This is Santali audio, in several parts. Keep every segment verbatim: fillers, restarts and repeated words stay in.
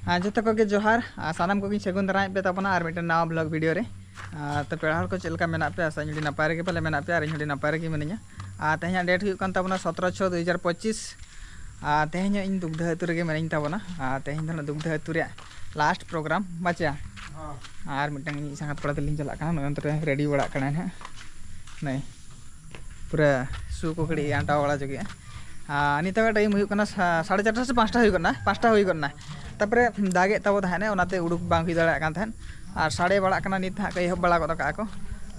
ᱟᱨ ᱡᱚᱛᱚ ᱠᱚᱜᱮ ᱡᱚᱦᱟᱨ, ᱟᱨ ᱥᱟᱱᱟᱢ ᱠᱚᱜᱮᱧ ᱥᱟᱹᱜᱩᱱ ᱫᱟᱨᱟᱢᱮᱫ ᱯᱮ ᱛᱟᱵᱚᱱᱟ ᱟᱨ ᱢᱤᱫᱴᱮᱱ ᱱᱟᱣᱟ ᱵᱷᱞᱚᱜ ᱵᱷᱤᱰᱤᱭᱳ ᱨᱮ᱾ ᱟᱨ ᱛᱚ ᱯᱮᱲᱟ ᱦᱚᱲ ᱠᱚ ᱪᱮᱫ ᱞᱮᱠᱟ ᱢᱮᱱᱟᱜ ᱯᱮᱭᱟ? ᱟᱥᱟᱧ ᱟᱹᱰᱤ ᱱᱟᱯᱟᱭ ᱨᱮᱜᱮ ᱯᱟᱞᱮ ᱢᱮᱱᱟᱜ ᱯᱮᱭᱟ ᱟᱨ ᱤᱧ ᱦᱚᱸ ᱟᱹᱰᱤ ᱱᱟᱯᱟᱭ ᱨᱮᱜᱮ ᱢᱤᱱᱟᱹᱧᱟ᱾ ᱟᱨ ᱛᱮᱦᱮᱧᱟᱜ ᱰᱮᱴ ᱦᱩᱭᱩᱜ ᱠᱟᱱ ᱛᱟᱵᱚᱱᱟ ᱥᱚᱛᱨᱚ ᱪᱷᱚ ᱫᱩ ᱦᱟᱡᱟᱨ ᱯᱚᱸᱪᱤᱥ᱾ ᱟᱨ ᱛᱮᱦᱮᱧ ᱦᱚᱸ ᱤᱧ ᱫᱩᱜᱽᱫᱷᱟᱹ ᱟᱹᱛᱩ ᱨᱮᱜᱮ ᱢᱤᱱᱟᱹᱧ ᱛᱟᱵᱚᱱᱟ᱾ ᱟᱨ ᱛᱮᱦᱮᱧ ᱫᱚ ᱱᱟᱜ ᱫᱩᱜᱽᱫᱷᱟᱹ ᱟᱹᱛᱩ ᱨᱮᱭᱟᱜ ᱞᱟᱥᱴ ᱯᱨᱳᱜᱨᱟᱢ ᱵᱟᱪᱮᱭᱟ᱾ ᱟᱨ ᱢᱤᱫᱴᱟᱝ ᱤᱧ ᱥᱟᱸᱜᱟᱛ ᱠᱚᱲᱟ ᱛᱟᱹᱞᱤᱧ ᱪᱟᱞᱟᱜ ᱠᱟᱱᱟ, ᱱᱚᱜᱼᱚᱭ ᱱᱚᱛᱮ ᱨᱮ ᱨᱮᱰᱤ ᱵᱟᱲᱟᱜ ᱠᱟᱱᱟᱭ ᱱᱟᱦᱟᱜ᱾ ᱱᱟᱭ ᱯᱩᱨᱟᱹ ᱥᱩ ᱠᱚ ᱠᱟᱹᱴᱤᱡ ᱟᱸᱴᱟᱣ ᱵᱟᱲᱟ ᱧᱚᱜᱮᱜᱼᱟ᱾ ᱟᱨ ᱱᱤᱛᱚᱜ ᱴᱟᱭᱤᱢ ᱦᱩᱭᱩᱜ ᱠᱟᱱᱟ ᱥᱟ-, ᱥᱟᱲᱮ ᱪᱟᱨᱴᱟ ᱥᱮ ᱯᱟᱸᱪᱴᱟ ᱦᱩᱭᱩᱜ ᱠᱟᱱᱟ, ᱯᱟᱸᱪᱴᱟ ᱦᱩᱭ ᱜᱚᱫ ᱮᱱᱟ᱾ ᱛᱟᱨᱯᱚᱨᱮ ᱫᱟᱜᱮᱫ ᱛᱟᱵᱚ ᱛᱟᱦᱮᱱᱮ, ᱚᱱᱟᱛᱮ ᱩᱰᱩᱠ ᱵᱟᱝ ᱦᱩᱭ ᱫᱟᱲᱮᱭᱟᱜ ᱠᱟᱱ ᱛᱟᱦᱮᱸᱫ᱾ ᱟᱨ ᱥᱟᱰᱮ ᱵᱟᱲᱟᱜ ᱠᱟᱱᱟ, ᱱᱤᱛ ᱦᱟᱸᱜ ᱠᱚ ᱮᱦᱚᱵ ᱵᱟᱲᱟ ᱜᱚᱫ ᱠᱟᱜᱼᱟ ᱠᱚ᱾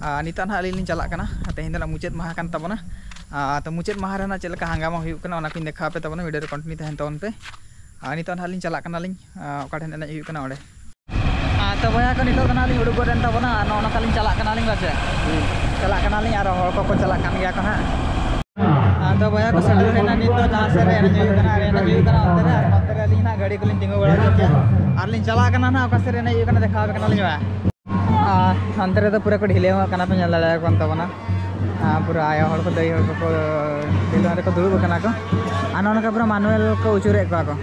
ᱟᱨ ᱱᱤᱛᱚᱜ ᱱᱟᱦᱟᱜ ᱟᱹᱞᱤᱧ ᱞᱤᱧ ᱪᱟᱞᱟᱜ ᱠᱟᱱᱟ᱾ ᱛᱮᱦᱮᱧ ᱫᱚ ᱱᱟᱜ ᱢᱩᱪᱟᱹᱫ ᱢᱟᱦᱟ ᱠᱟᱱ ᱛᱟᱵᱚᱱᱟ᱾ ᱟᱨ ᱛᱚ ᱢᱩᱪᱟᱹᱫ ᱢᱟᱦᱟ ᱨᱮ ᱱᱟᱜ ᱪᱮᱫ ᱞᱮᱠᱟ ᱦᱟᱝᱜᱟᱢᱟ ᱦᱩᱭᱩᱜ ᱠᱟᱱᱟ, ᱚᱱᱟ ᱠᱚᱧ ᱫᱮᱠᱷᱟᱣ ᱟᱯᱮ ᱛᱟᱵᱚᱱᱟ᱾ ᱵᱷᱤᱰᱤᱭᱳ ᱨᱮ ᱠᱚᱱᱴᱤᱱᱤᱭᱩ ᱛᱟᱦᱮᱱ ᱛᱟᱵᱚᱱ ᱯᱮ᱾ ᱟᱨ ᱱᱤᱛᱚᱜ ᱱᱟᱦᱟᱜ ᱞᱤᱧ ᱪᱟᱞᱟᱜ ᱠᱟᱱᱟᱞᱤᱧ, ᱟᱨ ᱚᱠᱟ ᱴᱷᱮᱱ ᱮᱱᱮᱡ ᱦᱩᱭᱩᱜ ᱠᱟᱱᱟ ᱚᱸᱰᱮ᱾ ᱟᱨ ᱛᱚ ᱵᱚᱭᱦᱟ ᱠᱚ, ᱱᱤᱛᱚᱜ ᱫᱚ ᱱᱟᱦᱟᱜ ᱞᱤᱧ ᱩᱰᱩᱠ ᱜᱚᱫ ᱮᱱ ᱛᱟᱵᱚᱱᱟ᱾ ᱟᱨ ᱱᱚᱜᱼᱚ ᱱᱚᱝᱠᱟ ᱞᱤᱧ ᱪᱟᱞᱟᱜ ᱠᱟᱱᱟᱞᱤᱧ ᱯᱟᱪᱮ᱾ ᱪᱟᱞᱟᱜ ᱠᱟᱱᱟᱞᱤᱧ, ᱟᱨ ᱦᱚᱲ ᱠᱚᱠᱚ ᱪᱟᱞᱟᱜ ᱠᱟᱱ ᱜᱮᱭᱟ ᱠᱚ ᱱᱟᱦᱟᱜ᱾ ᱟᱫᱚ ᱵᱚᱭᱦᱟ ᱠᱚ ᱥᱮᱴᱮᱨ ᱦᱩᱭᱱᱟ ᱱᱤᱛ ᱫᱚ ᱡᱟᱦᱟᱸ ᱥᱮᱫ ᱨᱮ ᱮᱱᱮᱡ ᱦᱩᱭᱩᱜ ᱠᱟᱱᱟ, ᱟᱨ ᱮᱱᱮᱡ ᱦᱩᱭᱩᱜ ᱠᱟᱱᱟ ᱚᱱᱛᱮ ᱨᱮ, ᱟᱨ ᱱᱚᱛᱮ ᱨᱮ ᱟᱹᱞᱤᱧ ᱱᱟᱦᱟᱜ ᱜᱟᱹᱰᱤ ᱠᱚᱞᱤᱧ ᱛᱤᱸᱜᱩ ᱵᱟᱲᱟ ᱠᱮᱫ ᱜᱮᱭᱟ᱾ ᱟᱨ ᱞᱤᱧ ᱪᱟᱞᱟᱜ ᱠᱟᱱᱟ ᱱᱟᱦᱟᱜ ᱚᱠᱟ ᱥᱮᱫ ᱨᱮ ᱮᱱᱮᱡ ᱦᱩᱭᱩᱜ ᱠᱟᱱᱟ, ᱫᱮᱠᱷᱟᱣ ᱟᱯᱮ ᱠᱟᱱᱟᱞᱤᱧ ᱵᱟᱭ᱾ ᱟᱨ ᱦᱟᱱᱛᱮ ᱨᱮᱫᱚ ᱯᱩᱨᱟᱹ ᱠᱚ ᱰᱷᱤᱞᱟᱹᱣ ᱟᱠᱟᱱᱟ ᱯᱮ, ᱧᱮᱞ ᱫᱟᱲᱮᱭᱟᱠᱚ ᱠᱟᱱ ᱛᱟᱵᱚᱱᱟ᱾ ᱟᱨ ᱯᱩᱨᱟᱹ ᱟᱭᱳ ᱦᱚᱲ ᱠᱚ, ᱫᱟᱹᱭ ᱦᱚᱲ ᱠᱚᱠᱚ ᱰᱷᱤᱞᱟᱹᱣ ᱨᱮᱠᱚ ᱫᱩᱲᱩᱵ ᱟᱠᱟᱱᱟ ᱠᱚ᱾ ᱟᱨ ᱱᱚᱜᱼᱚ ᱱᱚᱝᱠᱟ ᱯᱩᱨᱟᱹ ᱢᱟᱱᱩᱣᱮᱞ ᱠᱚ ᱩᱪᱩᱨᱮᱫ ᱠᱚᱣᱟ ᱠᱚ᱾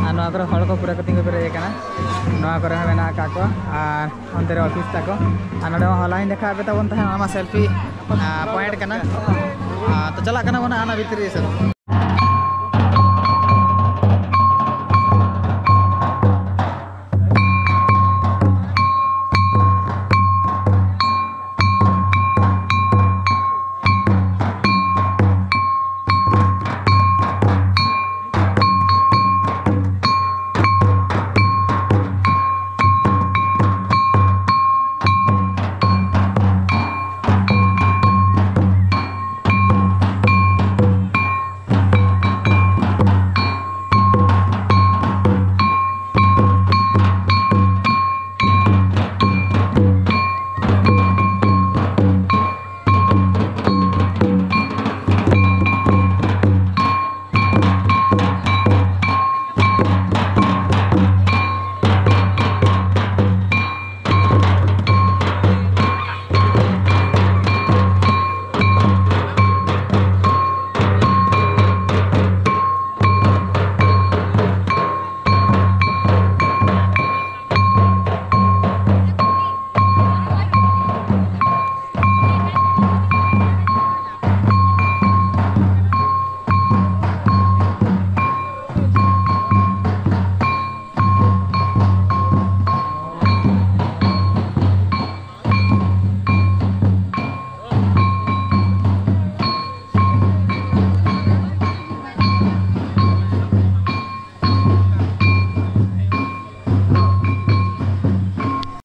ᱟᱨ ᱱᱚᱣᱟ ᱠᱚᱨᱮ ᱦᱚᱲ ᱠᱚ ᱯᱩᱨᱟᱹ ᱠᱚ ᱛᱤᱸᱜᱩ ᱯᱮᱨᱮᱡ ᱟᱠᱟᱱᱟ᱾ ᱱᱚᱣᱟ ᱠᱚᱨᱮ ᱦᱚᱸ ᱢᱮᱱᱟᱜ ᱟᱠᱟᱫ ᱠᱚᱣᱟ᱾ ᱟᱨ ᱚᱱᱛᱮ ᱨᱮ ᱚᱯᱷᱤᱥ ᱛᱟᱠᱚ᱾ ᱟᱨ ᱱᱚᱰᱮ ᱢᱟ ᱦᱚᱞᱟᱧ ᱫᱮᱠᱷᱟᱣ ᱟᱯᱮ ᱛᱟᱵᱚᱱ ᱛᱟᱦᱮᱸᱫ, ᱚᱱᱟ ᱢᱟ ᱥᱮᱞᱯᱷᱤ ᱯᱚᱭᱮᱱᱴ ᱠᱟᱱᱟ᱾ ᱟᱨ ᱛᱚ ᱪᱟᱞᱟᱜ ᱠᱟᱱᱟ ᱵᱚᱱ ᱦᱟᱸᱜ ᱚᱱᱟ ᱵᱷᱤᱛᱨᱤ ᱥᱮᱫ᱾